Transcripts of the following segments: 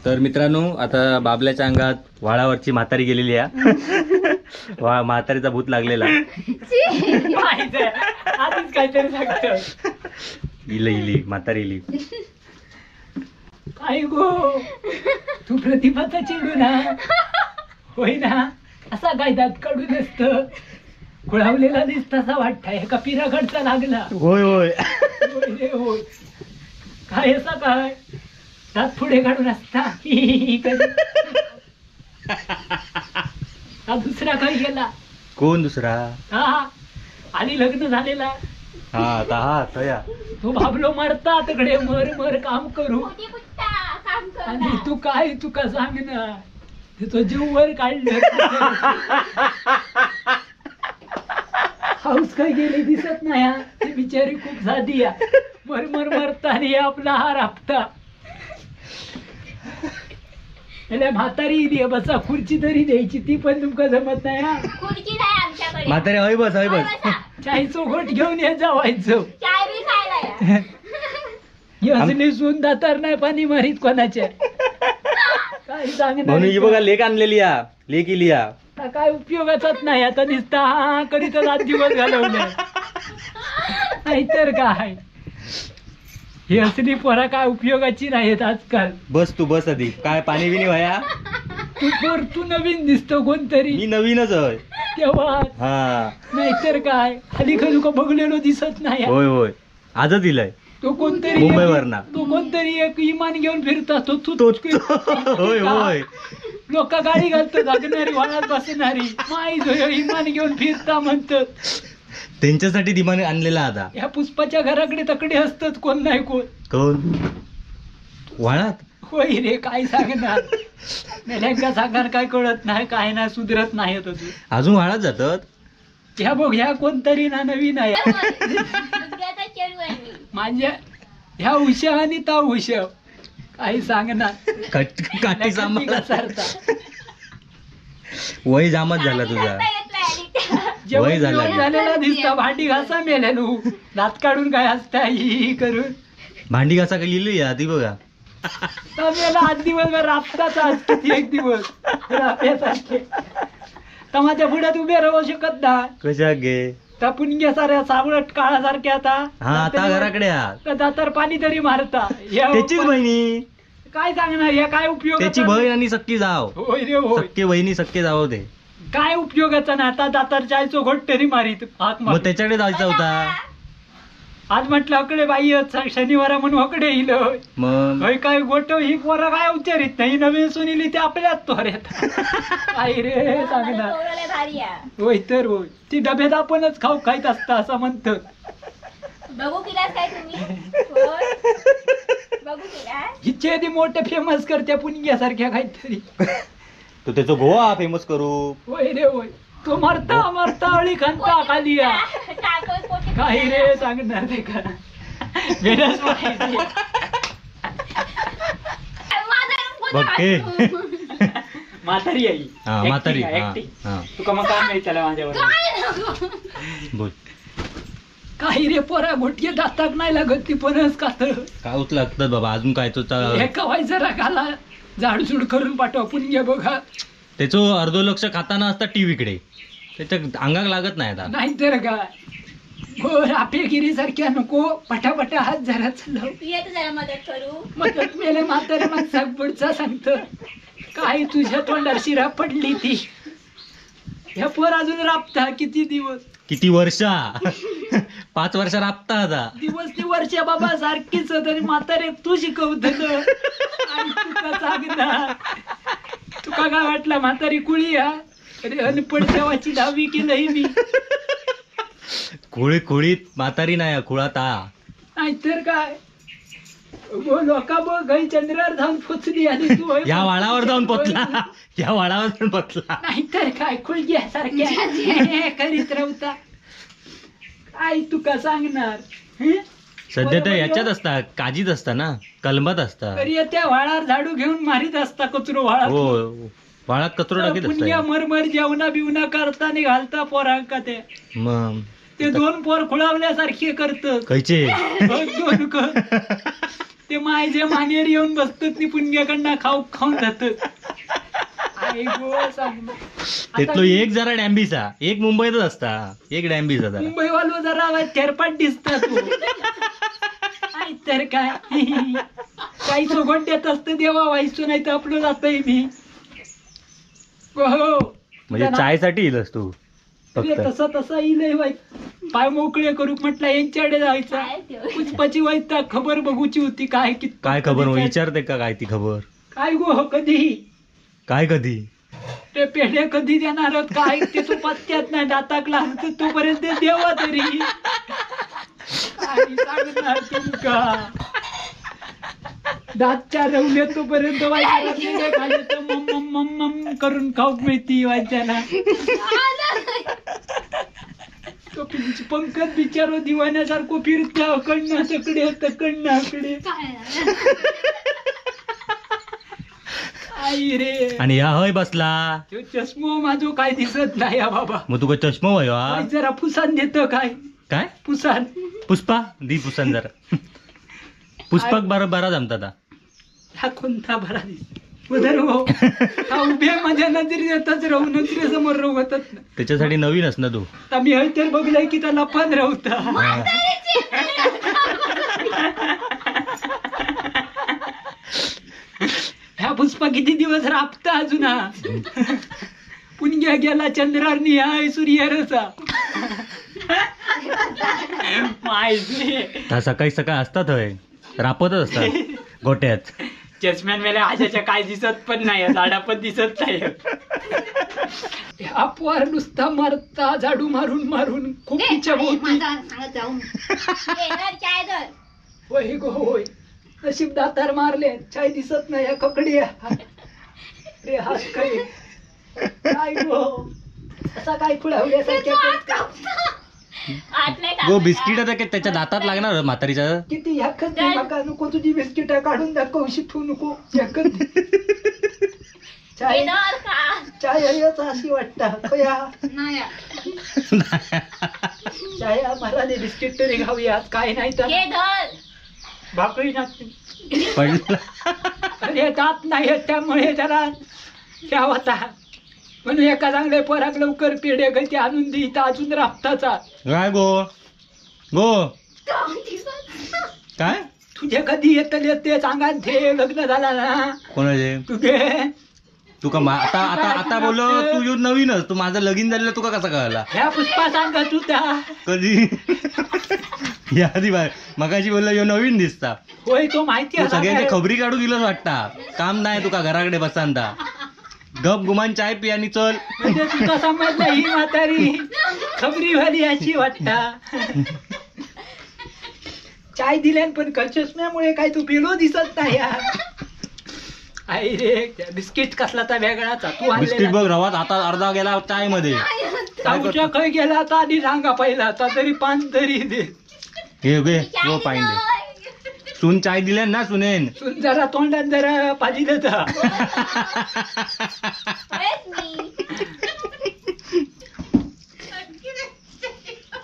तर मित्रांनो आता बाबल्याच्या अंगात वाळावरची म्हातारी गेलेली आहे. वा म्हातारीचा भूत लागलेला. आधीच काहीतरी सांगतो. इली इली म्हातारी इली. काय गो तू प्रतिभाचा चिडू ना होय ना, असा काय दात काढून असत खुळावलेला दिसत असा वाटताय एका पिराकडचा लागला. होय होय होय होय काय असा काय दात पुढे काढून असता. हा दुसरा काय गेला. कोण दुसरा? हा आणि लग्न झालेला. हा हा तया तू बाबलो मरता तिकडे मर मर काम करू आणि तू काय तुका सांग ना तो जीव वर काढलं. हाऊस काय गेली दिसत नाही. ती बिचारी खूप साधी आहे. मर मर मरता आणि आपला हार आपता. म्हातारी इली बसा खुर्ची तरी द्यायची ती पण तुमका जमत नाही. हा खुर्ची नाही आमच्याकडे. म्हातारी हय बस हय बस. चायचो घोट घेऊन ये जावायचो. चाय बी खायला असली सून दातार नाही पाणी मारीत कोणाच्या. काय सांगणार म्हणून ही बघा लेक आणलेली या लेक इली या. काय उपयोगाचाच नाही आता नुसता हा करीतच आज दिवस घालवले. नाहीतर काय ही असली पोरा काय उपयोगाची नाहीत आजकाल. बस तू बस आधी काय पाणी बिनी व्हाया. तू पोर तू नवीन दिसतो कोणतरी. मी नवीनच होय तेव्हा. हा नाहीतर काय खाली खाली तुका बघलेलो दिसत नाही. होय होय आजच दिलंय तो कोणतरी मुंबईवरना. तो कोणतरी एक इमान घेऊन फिरता तो तू. होय होय लोक गाडी घालतो जागणारी वाळात बसणारी माई जो इमान घेऊन फिरता म्हणतात. त्यांच्यासाठी दिमान आणलेला आता. ह्या पुष्पाच्या घराकडे तकडे असतात कोण नाही कोण. कोण वाळात? होय रे काय सांगणार मेल्यांका सांगणार काय कळत नाही काय नाही सुधरत नाही अजून. अजून वाळात जातात. ह्या बघ ह्या कोणतरी ना नवीन आहे माझ्या ह्या उशा आणि ता उशा काही सांगणार. काठी सारता वय जामच झाला तुझा. वय झालेला दिसता भांडी घासा मेल्या नू दात काढून काय हसता ही करून भांडी घासा काय लिहिली आधी बघा. मेला आज दिवसभर राबताच आज किती एक दिवस राब्यासारखे तर माझ्या पुढ्यात उभे राहू शकत ना. कशा गे त्या पुणग्या साऱ्या सावळट काळासारख्या आता. हा आता घराकडे दातार पाणी तरी मारता. त्याचीच बहिणी काय सांगणार या काय उपयोग त्याची बहीण आणि सक्की जाव. होय रे होय सक्के बहिणी सक्के जाव ते काय उपयोगाचा ना. आता दातार चायचो घोट तरी मारीत हात मग त्याच्याकडे जायचा होता. आज म्हटलं अकडे बाई शनिवारा म्हणून अकडे येईल. मग होय काय गोट ही पोरा काय उच्चारित नाही नवीन सुनीली ते आपल्याच तोऱ्यात. काय रे सांगणार. होय तर होय ती डब्यात आपणच खाऊ खायत असता असं म्हणत. बघू काय तुम्ही हिचे आधी मोठे फेमस करत्या पुणग्यासारख्या काहीतरी. तो त्याचो गोवा फेमस करू. होय रे होय तो मरता मरता अळी खांता खाली या. काही रे सांगणार ते का म्हातारी आई म्हातारी तुका मग काय मिळतलं माझ्यावर बोल. काही रे पोरा घोटके दाताक नाही लागत ती पणस खात. काय उच लागतात बाबा अजून काय तो हे जरा खाला झाडझूड करून पाठवा पुणग्या बघा. त्याचो अर्ध लक्ष खाताना असता टीव्हीकडे त्याच्या अंगाक लागत नाही आता. नाही तर काय हो रापेगिरी सारख्या नको पटापटा हात जरा चलव. जरा मदत करू मदत मेले म्हातारे माणसाक पुढचा सांगत काय तुझ्या तोंडावर शिरा पडली ती. ह्या पोर अजून राबता किती दिवस किती वर्षा 5 वर्ष राबता आता दिवस ती वर्ष बाबा सारखीच. आणि म्हातारे तू शिकवत तुका सांगणार तुका काय वाटलं म्हातारी कुळी हा. अरे अनपड देवाची दहावी केलंय मी. कुळी कुळीत म्हातारी नाही कुळात हा. नाहीतर काय लोका बघ घरी चंद्रावर जाऊन पोचली आणि तू या वाळावर जाऊन पोचला. या वाळावर जाऊन पोचला. नाहीतर काय खुलग्यासारख्या करीत राहता काय तुका सांगणार. सध्या तर याच्यात असता काजीत असता ना कलमात असता. तरी त्या वाळावर झाडू घेऊन मारीत असता कचरो वाळात. हो वाळात कचरो टाकीत असता. मरमर जेवणा बिवना करता आणि घालता पोरांका ते. मग ते दोन पोर खुळावल्यासारखे करतात. खयचे? दोन ते मायजे मानेर येऊन बसतात नी पुणग्याकडनं खाऊ खाऊन जातात. तिथलो एक जरा डॅम्बीचा, एक मुंबईतच असता, एक डॅम्बीचा जरा. मुंबईवालो जरा थेरपाट दिसता तू. तर काय काही सोगंट्यात असतं देवा व्हायचो नाही तर आपलं जातय मी. हो म्हणजे चायसाठी येईलस तू? तसा तसा येईल पाय मोकळे करू म्हटलं यांच्याकडे जायचं. पुष्पाची वाईट खबर बघूची होती. काय काय खबर विचारते का काय ती खबर? काय गो कधी काय कधी ते पेढे कधी देणार काय ते तो पत्त्यात नाही दाताक लागत तोपर्यंत देवा तरी सांगणार तुमका. दात चार रवले तोपर्यंत वायच्या मम मम मम करून खाऊक मिळती वायच्याला. तो पंकज बिचारो दिवाण्यासारखो फिरता कडना तकडे तकडना कडे. आई रे. आणि या हय बसला चष्मो माझो काय दिसत नाही बाबा. मग तुका चष्मो वय जरा पुसान देतो काय काय पुसान पुष्पा दी पुसान जरा. पुष्पक बरा बरा जमता. हा कोणता बरा दिस उधर हो उभे माझ्या नजरेतच राहू नजरेसमोर राहतच ना. त्याच्यासाठी नवीनच ना तू. मी हय तर बघलाय की त्याला लपान राहता. ह्या पुष्पा किती दिवस राबता अजून. पुणग्या गेला चंद्रारनी हाय सूर्यरचा. सकाळी सकाळी असतात हय रापतच असतात गोट्यात. चष्म्यान मेल्या आजाच्या काय दिसत पण नाही, झाडा पण दिसत नाही. अपवार नुसता मारता झाडू मारून मारून खूप इच्छा होती. होय गो होय नशीब दातार मारले चाय दिसत नाही. या ककडी रे हात काय काय गो असा काय खुळावल्यासारख्या. गो बिस्किट आता त्याच्या दातात लागणार म्हातारीच्या. किती ह्याकच नका नको तुझी बिस्किट काढून दाखव शिकू नको. चाय चाय अशी वाटता चाय मला दे बिस्किट तरी खाऊया काय नाही तर भाकरी पडला. अरे दात नाही त्यामुळे जरा त्या होता म्हणून एका चांगल्या पोराक लवकर पेढे गती आणून दे इथं अजून राबताचा. काय गो गो काय तुझे कधी येतले ते सांगा ते लग्न झाला ना कोणाचे तुझे तुका आता आता आता बोल तू नवीनच तू माझं लगीन झालेलं तुका कसा कळला? ह्या पुष्पा सांगा तुझा कधी या आधी मगाशी बोलला ह्यो नवीन दिसता. होय तो माहिती आहे सगळ्यांची खबरी काढू दिलं वाटता. काम नाही तुका घराकडे बसांता गप गुमान चाय पी आणि चल. म्हणजे तुका समजलं ही म्हातारी खबरी वाली अशी वाटता. चाय दिल्यान पण चष्म्यामुळे काय तू पिलो दिसत नाही. आई रे बिस्किट कसला तर वेगळाचा तू बिस्किट बघ रवात आता अर्धा गेला चाय मध्ये. खय गेला तर आधी सांगा पहिला आता तरी पान तरी दे. हे घे गो पान दे. सून चाय दिल्या ना सुनेन सून जरा तोंडात जरा पाजी देता.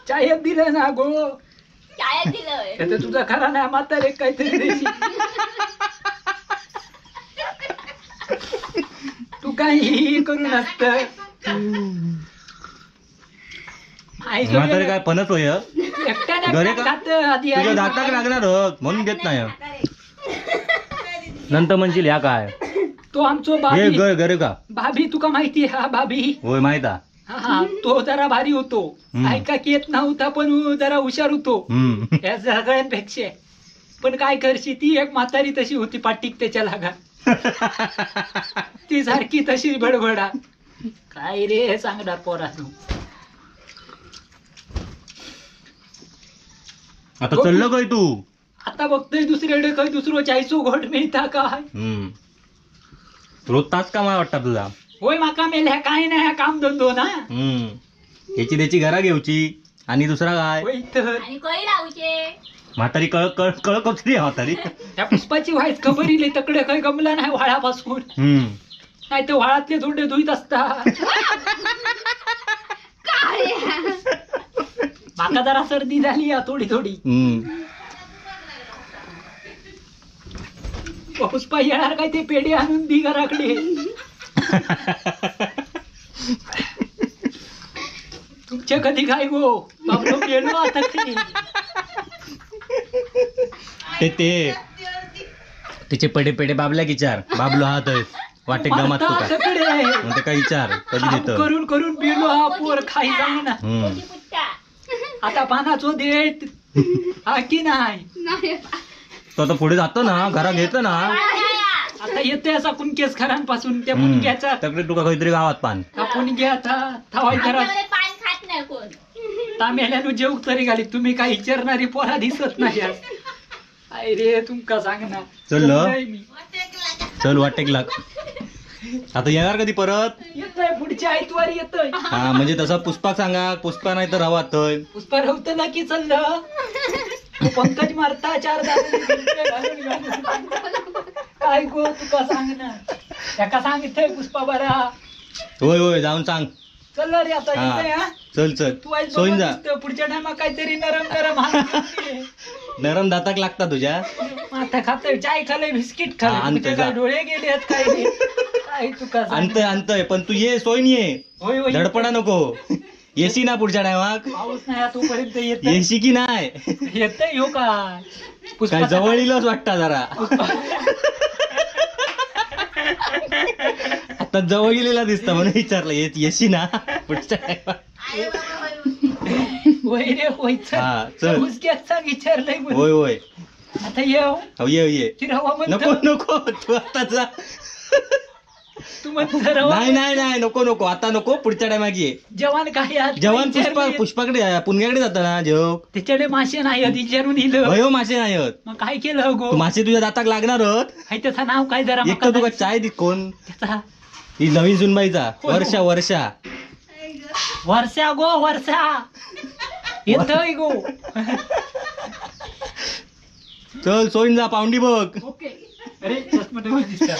चाय दिलं ना गो दिलं तुझा खरा नाही म्हातारे काहीतरी देशी. तू काही करू नसत. म्हातारे काय पणच होय तुझ्या दाताक लागणार म्हणून देत नाही. नंतर म्हणशील ह्या काय तो आमचो भाभी गरे का भाभी तुका माहिती हा भाभी? होय माहित हा तो जरा भारी होतो. ऐका की येत नव्हता पण जरा हुशार होतो या सगळ्यांपेक्षा. पण काय करशी ती एक म्हातारी तशी होती पाटीक त्याच्या लागा. ती सारखी तशी बडबडा. काय रे सांगणार पोरांनो. आता चललं काय तू? आता बघतोय दुसरीकडे काय दुसरं चायचो घोट मिळता काय. रोज तास कामा वाटता तुझा? होय माका मेल्या काय नाही काम धंदो ना. याची त्याची घरा घेऊची आणि दुसरा काय म्हातारी कळ कळ कळ कसली म्हातारी. त्या पुष्पाची व्हायच खबर इले तकडे काही गमला नाही व्हाळापासून. नाही तर व्हाळातले धोंडे धुईत असता. माका जरा सर्दी झाली या थोडी थोडी. पुष्पा येणार काय ते पेढे आणून दी घराकडे. तुमच्या कधी काय गो बाबलो गेलो आता. ते तिचे पेढे पेढे बाबल्या विचार बाबलो हा तर वाटे गमात तुका मग काय विचार कधी देतो करून करून पिलो हा पोर खाई जाईना. आता पानाचो देत हा की नाही तो आता पुढे जातो ना घरात घेतो ना. आता येते असा कुणकेस खरांपासून त्या पुणग्याचा तकडे तुका काहीतरी गावात पान पुणग्या आता थवाय घरात पान खात नाही कोण. तामेल्यानु जेवक तरी घाली तुम्ही काय विचारणारी पोरा दिसत नाही. अरे रे तुमका सांग ना. चल चल वाटेक लाग. आता येणार कधी परत? येतोय पुढच्या आयतवारी येतोय. हा म्हणजे तसा पुष्पा सांगा पुष्पा नाही तर रवा थंय. पुष्पा रवतला की चाललं पंकज मारता चार काय गो तुका सांग ना त्याका सांगितलंय पुष्पा बरा. होय होय जाऊन सांग. चल रे आता येतोय. हा चल चल तू सोयीन जा. पुढच्या टायमा काहीतरी नरम नरम नरम दाताक लागता तुझ्या. आता खातोय चाय खाल्लंय बिस्किट खाल्लंय डोळे गेले आहेत काय काय तुका आणतोय आणतोय पण तू ये सोयीन ये धडपडा नको. येशी ना पुढच्या टायमाक पाऊस नाही तोपर्यंत येत येशी की नाही येतय हो काय काय जवळ येईलच वाटता जरा. आता जवळ गेलेला दिसता म्हणून विचारलं येशी ना पुढच्या टायमाक. होय रे होय चल विचारलंय. होय होय आता ये ये ये नको नको तू आता जा. तू म्हणतो नाही नाही नाही नको नको आता नको पुढच्या टायमाक ये. जवान काय जवान पुष्पा पुष्पाकडे पुण्याकडे जाता ना जेव त्याच्याकडे मासे नाही विचारून इलं. हो मासे नाही होत मग काय केलं गो मासे तुझ्या दाताक लागणार होत. त्याचं नाव काय जरा एक तर तुका चाय दी कोण त्याचा ही नवीन सुनबाईचा वर्षा वर्षा वर्षा गो वर्षा येतोय गो. चल सोयीन जा पावंडी बघ. ओके अरे चष्मा दिसता.